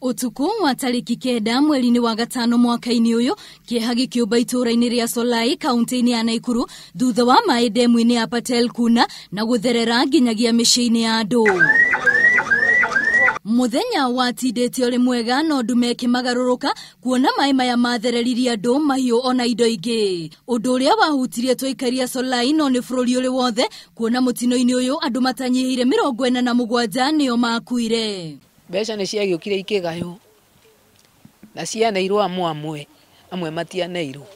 Ũtukũ wa tarĩki 9 mweri-inĩ wa 5 mwaka-inĩ ũyũ, kĩeha gĩkĩũmba itũũra-inĩ rĩa Solai kaunti-inĩ ya Naikuru thutha wa maĩ ndemu-inĩ ya Patel kuna na gũtherera nginyagia mĩciĩ-inĩ ya andũ. Mũthenya watindĩte ũrĩ mwega no ndume ĩkĩmagarũrũka kuona maĩ maya mathereririe andũ, mahiũ ona indo ingĩ. Ũndũ ũrĩa wahutirie tũikaria Solai no nĩ bũrũri ũrĩ wothe kuona mũtino-inĩ ũyũ andũ matanyihĩire 47 nĩo makuire. Mbeca nĩ ciagĩũkire ikĩgaywo na cianeirwo amwe amwe, amwe matianeirwo.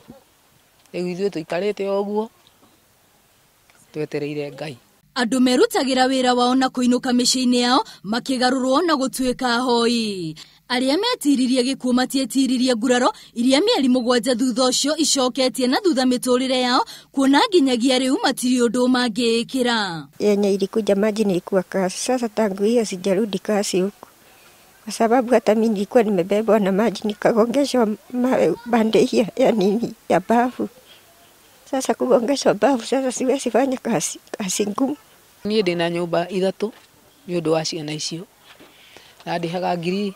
Rĩu ithuĩ tũikarĩte o ũguo twetereire Ngai. Andũ merutagĩra wĩra wao na kũinũka mĩciĩ-inĩ yao makĩgarũrwo na gũtuĩka ahoi. Arĩa metiririe gĩkuũ matietiririe nguraro iria mĩeri 7 thutha ũcio icoketie na thutha mĩtũrĩre yao kuona nginyagia rĩu matirĩ ũndũ mangĩĩkĩra. Yenye ilikuja maji nilikuwa kasi, sasa tangu hiyo sijarudi kasi huku. Kwa sababu hata mimi nilikuwa nimebebwa na maji nikagongeshwa mawe bande hii ya nini ya bafu. Sasa kugongeshwa bafu sasa siwezi fanya kasi, kasi ngumu. Niĩ ndĩna nyũmba 3 nĩ ũndũ wa ciana icio. Na ndĩhaga ngiri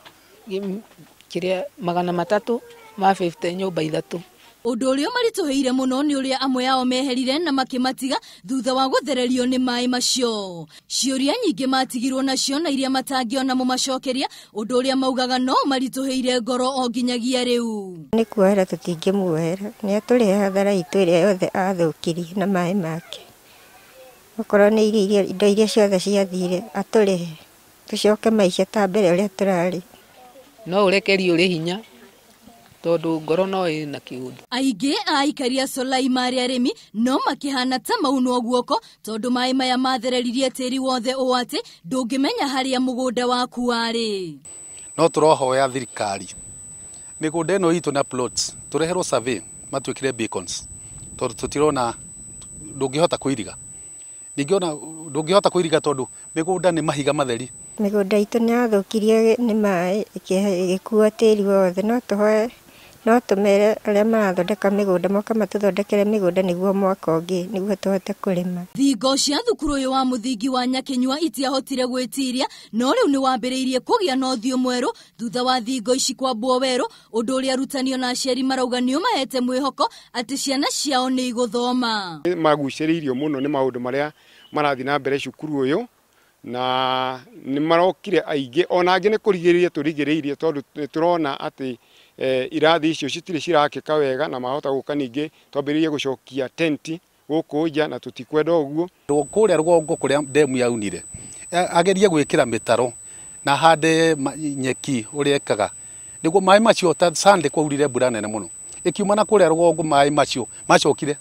kĩrĩa 300 ma 50 nyũmba 3. Ũndũ ũrĩa maritũhĩire mũno nĩ ũrĩa amwe ao meherire na makĩmatiga thutha wa gũthererio nĩ maĩ macio. Ciũria nyingĩ matigirwo nacio na iria matangĩona mũmacokeria, ũndũ ũrĩa maugaga no maritũhĩire ngoro o nginyagia rĩu. Nĩ kuohera tũtingĩmuohera, nĩ atũrĩhe hathara itũ ĩrĩa yothe athũkirie na maĩ make. Okorwo nĩ irio indo iria ciothe ciathire atũrĩhe, tũcoke maica ta mbere ũrĩa tũrarĩ. No ũrekerie ũrĩ hinya tondũ ngoro no ĩna kĩũndũ. Aingĩ a aikari a Solai marĩ arĩmi no makĩhana ta maunwo guoko tondũ maĩ maya mathereririe tĩri wothe ũũ atĩ ndũngĩmenya harĩa mũgũnda waku warĩ. No tũrohoya thirikari mĩgũnda ĩno itũ na plots tũreherwo survey matuĩkire beacons tondũ tũtirona ndũngĩhota kũiriga. Ningĩ ona ndũngĩhota kũiriga tondũ mĩgũnda nĩ mahiga matheri. Mĩgũnda itũ nĩ yathũkirio nĩ maĩ ĩgĩkua tĩri wothe, no tũhoe no tũmere arĩa marathondeka mĩgũnda moke matũthondekere mĩgũnda nĩguo mwaka ũngĩ nĩguo tũhote kũrĩma. Thingo cia thukuru ũyũ wa mũthingi wa Nyakinyua itiahotire gwĩtiria no rĩu nĩ wambĩrĩirie kũgĩa na ũthiũ mwerũ thutha wa thingo ici kwambwo werũ, ũndũ ũrĩa arutani na aciari marauga nĩ ũmahete mwĩhoko atĩ ciana ciao nĩ igũthoma. Magucĩrĩirio mũno nĩ maũndũ marĩa marathiĩ na mbere cukuru ũyũ na nĩ marokire aingĩ ona angĩ nĩ kũrigĩrĩria tũrigĩrĩirie tondũ nĩ tũrona atĩ irathi icio citirĩ cirakĩka wega na mahota gũka ningĩ twambĩrĩrie gũcokia tenti gũkũ nja na tũtikwenda ũguo. Kũrĩa rũgongo kũrĩa ndemu yaunire agerie gwĩkĩra mĩtaro na hande nyeki ũrĩa ekaga nĩguo maĩ macio ta Sunday kwaurire mbura nene mũno ĩkiuma na kũrĩa rũgongo maĩ macio macokire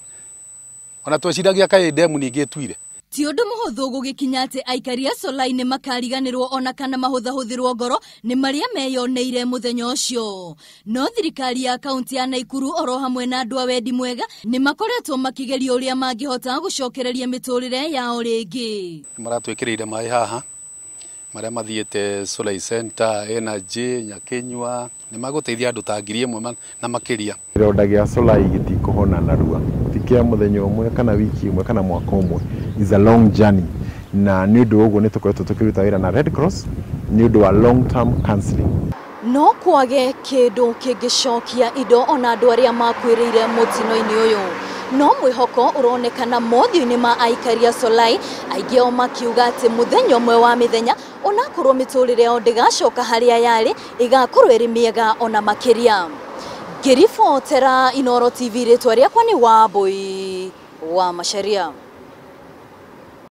ona tweciragia kaĩ ndemu ningĩ ĩtuire. Ti ũndũ mũhũthũ gũgĩkinya atĩ aikari a Solai nĩ makariganĩrwo ona kana mahũthahũthĩrwo ngoro nĩ marĩa meyoneire mũthenya ũcio. No thirikari ya kaunti ya Naikuru oro hamwe na andũ a wendi mwega nĩ makoretwo makĩgeria ũrĩa mangĩhota gũcokereria mĩtũrĩre yao rĩngĩ. Maratwĩkĩrĩire maĩ haha marĩa mathiĩte Solai Center, Energy, Nyakinyua nĩ magũteithia andũ ta 1000 na makĩria. Kĩronda gĩa Solai gĩtikũhona narua, ti kĩa mũthenya ũmwe kana wiki ĩmwe kana mwaka ũmwe. Is a long journey na nĩ ũndũ ũguo nĩ tũkoretwo tũkĩruta wĩra na Red Cross nĩ ũndũ wa long term counseling. No kwage kĩndũ kĩngĩcokia indo ona andũ arĩa makuĩrĩire mũtino-inĩ ũyũ, no mwĩhoko ũronekana mothiũ-inĩ ma aikari a Solai, aingĩ ao makiuga atĩ mũthenya ũmwe wa mĩthenya onakorwo mĩtũrĩre yao ndĩgacoka harĩa yarĩ ĩgakorwo ĩrĩ mĩega ona makĩria. Ngĩribotera Inooro TV, rĩtwa rĩakwa nĩ Wambui wa Macharia.